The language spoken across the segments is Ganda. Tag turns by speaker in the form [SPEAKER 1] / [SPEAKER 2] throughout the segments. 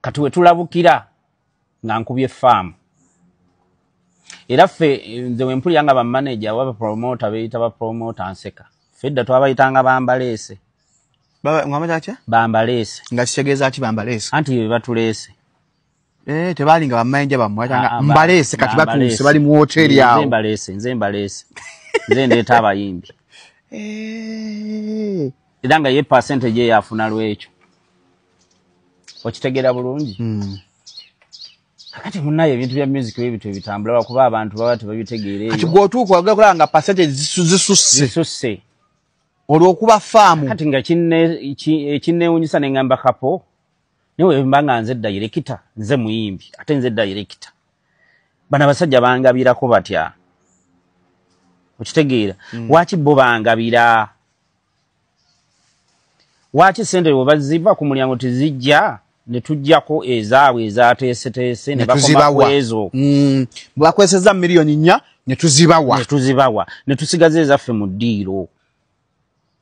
[SPEAKER 1] Kati wetulabukira nga nkubye faamu. Era ffe, nze wempulira nga bamaneja oba bapromota beyita bapromota, nseka. Ffe edda twabayitanga bambaleese. Bambaleese.
[SPEAKER 2] Nga kitegeeza ki bambaleese?
[SPEAKER 1] Anti be batuleese.
[SPEAKER 2] Eh, tebalinga bamaneja bammwe, mbaleese. Kati batuuse, bali mu woteeri awo.
[SPEAKER 1] Nze mbaleese, nze mbaleese, nze ndeeta abayimbi. Era nga ye percentage eyo afuna lwekyo. Okitegeera bulungi? Kakati munaye, ebintu bya music ebintu ebitambula lwakuba abantu baba tebabitegeera.
[SPEAKER 2] Kati gwotuuka wagala kulaba nga percentage zisusse.
[SPEAKER 1] Zisusse.
[SPEAKER 2] Olwokuba faamu.
[SPEAKER 1] Kati nga ekinneewunyisa, neŋŋamba kapo naye mba nga nze director, nze muyimbi ate nze director, bano abasajja bangabirako batya? Okitegeera? Waki bo bangabira? Waki sente bwe baziva ku mulyango tezijja ne tujjako ezaabwe ezateeseteese ne bakoma ku ezo?
[SPEAKER 2] Bwakweseza 4 millioni ne tuzibawa.
[SPEAKER 1] Ne tuzibawa, ne tusigaza ezaffe mu ddiiro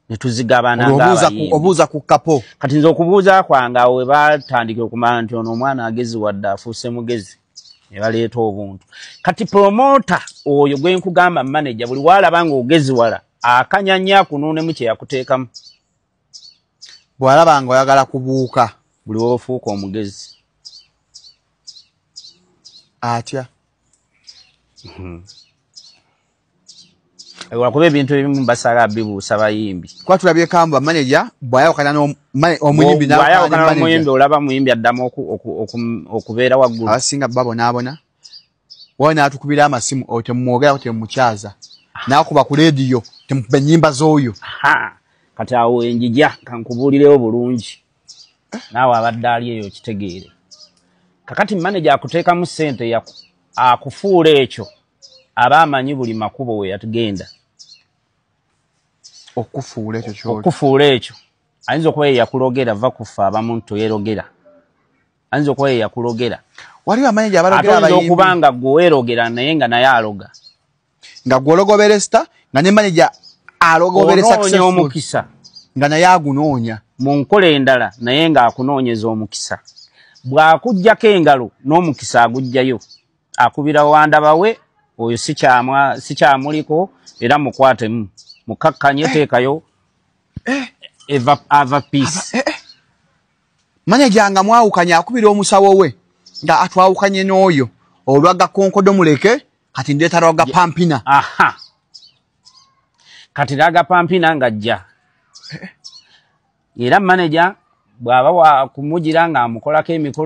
[SPEAKER 1] ne tuzigabana ng'abayimbi.
[SPEAKER 2] Obuuza ku kapo.
[SPEAKER 1] Kati nze okubuuza kwange awo we batandikira okumanya nti ono omwana agezi, wadde afuuse mugezi, ne baleeta obuntu. Kati promota oyo gwe nkugamba, manager, buli waalaba ng'ogezi wala akanyanya akunuunemu kye yakuteekamu.
[SPEAKER 2] Bw'alaba nga oyagala kubuuka.
[SPEAKER 1] Buli wofuuka omugezi.
[SPEAKER 2] Atya?
[SPEAKER 1] Lwakuba ebintu ebimu basala bibuusa bayimbi.
[SPEAKER 2] Kuba tulabyeko mbu bamaneja bw'ayawukana omuyimbi.
[SPEAKER 1] Bw'ayawukana n'omuyimbi, olaba muyimbi addamu okubeera waggulu.
[SPEAKER 2] Abasinga babonaabona. Wawe n'atukubira amasimu, oyo temumwogerako, temumukyaza, n'akuba ku leediyo, temukuba ennyimba z'oyo.
[SPEAKER 1] Ha, kati awo enjija kankubuulirewo bulungi, naawe abadde ali eyo okitegeere. Kakati maneja akuteekamu ssente, akufuula ekyo, aba amanyi buli makubo we yatugenda.
[SPEAKER 2] Okufuula ekyo kyoli.
[SPEAKER 1] Okufuula ekyo. Ayinza okuba ye yakulogera, va kufa abamu toyerogera, ayinza okuba ye yakulogera.
[SPEAKER 2] Waliwo amaneja
[SPEAKER 1] Ate
[SPEAKER 2] abalogera
[SPEAKER 1] oyinza
[SPEAKER 2] abayimbi.
[SPEAKER 1] okuba nga gwe weerogera naye nga naye aloga.
[SPEAKER 2] Nga gw'ologobera star, nga ne maneja alogobera
[SPEAKER 1] Onoonya
[SPEAKER 2] successful.
[SPEAKER 1] omukisa.
[SPEAKER 2] Nga naye agunoonya.
[SPEAKER 1] Mu nkola endala, naye ng'akunoonyeza omukisa. Bw'akuggyako engalo n'omukisa aguggyayo, akubira wandaba we oyo sikyamuliko, era mukwatemu mukakkanye, teekayo eva ava peace.
[SPEAKER 2] Maneja nga mwawukanye akubira omusawo we nga atwawukanye n'oyo olwaga konkodo, muleke, kati ndeeta lwaga pampina.
[SPEAKER 1] Aha, kati raga pampina ng'ajja, era maneja bw'aba wakumugira ng'amukolako emikolo.